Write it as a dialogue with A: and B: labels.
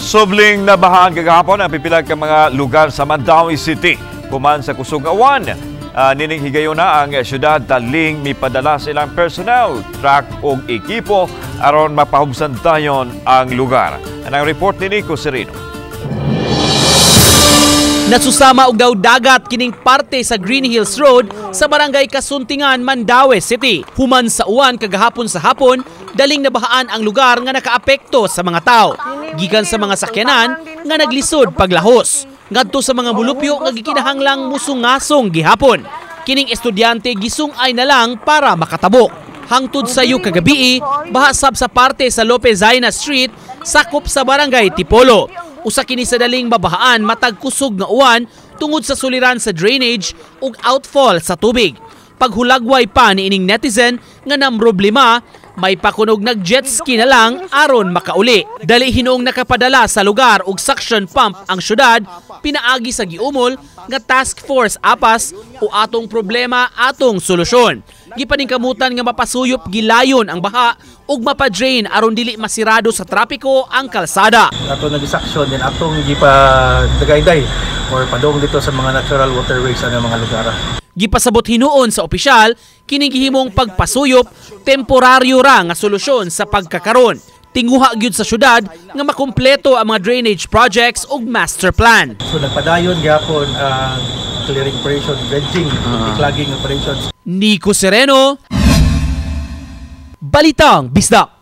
A: Subling nabahaan kagahapon ang pipila ka mga lugar sa Mandaue City. Human sa kusog nga uwan. Nining higayona, ang syudad daling mipadala sa ilang personnel, truck ug ekipo aron mapahubsan dayon ang lugar. Anang report ni Nico Sereno.
B: Nasusama og daw dagat kining parte sa Green Hills Road sa Barangay Kasuntingan, Mandaue City. Human sa uwan kagahapon sa hapon, daling nabahaan ang lugar nga nakaapekto sa mga tao. Gikan sa mga sakyanan nga naglisod paglahos ngadto sa mga mulupyo nga gikinahanglang musungasong gihapon. Kining estudyante, gisungay na lang para makatabok. Hangtod sayo kagabii, baha sab sa parte sa Lopez Zaina Street, sakop sa Barangay Tipolo. Usa kini sa daling mabahaan matag kusog nga uwan tungod sa suliran sa drainage ug outfall sa tubig. Paghulagway pa ni ining netizen nga namroblema, may pakunog nag jet ski na lang aron makauli. Dali hinuong nakapadala sa lugar og suction pump ang syudad pinaagi sa giumol nga Task Force APAS o Atong Problema, Atong Solusyon. Gipaningkamutan nga mapasuyop gilayon ang baha ug mapadrain aron dili masirado sa trapiko ang kalsada.
C: Ato nag-suction din, atong gipa dagayday or padong dito sa mga natural waterways sa mga lugar.
B: Gipasabot hinuon sa opisyal, kining gihimong pagpasuyop, temporaryo ra nga solusyon sa pagkakaron. Tinguha gyud sa syudad nga makumpleto ang mga drainage projects ug master plan.
C: So nagpadayon gyapon ang clearing operation, dredging, declogging operations.
B: Nico Sereno, Balitang Bisdak.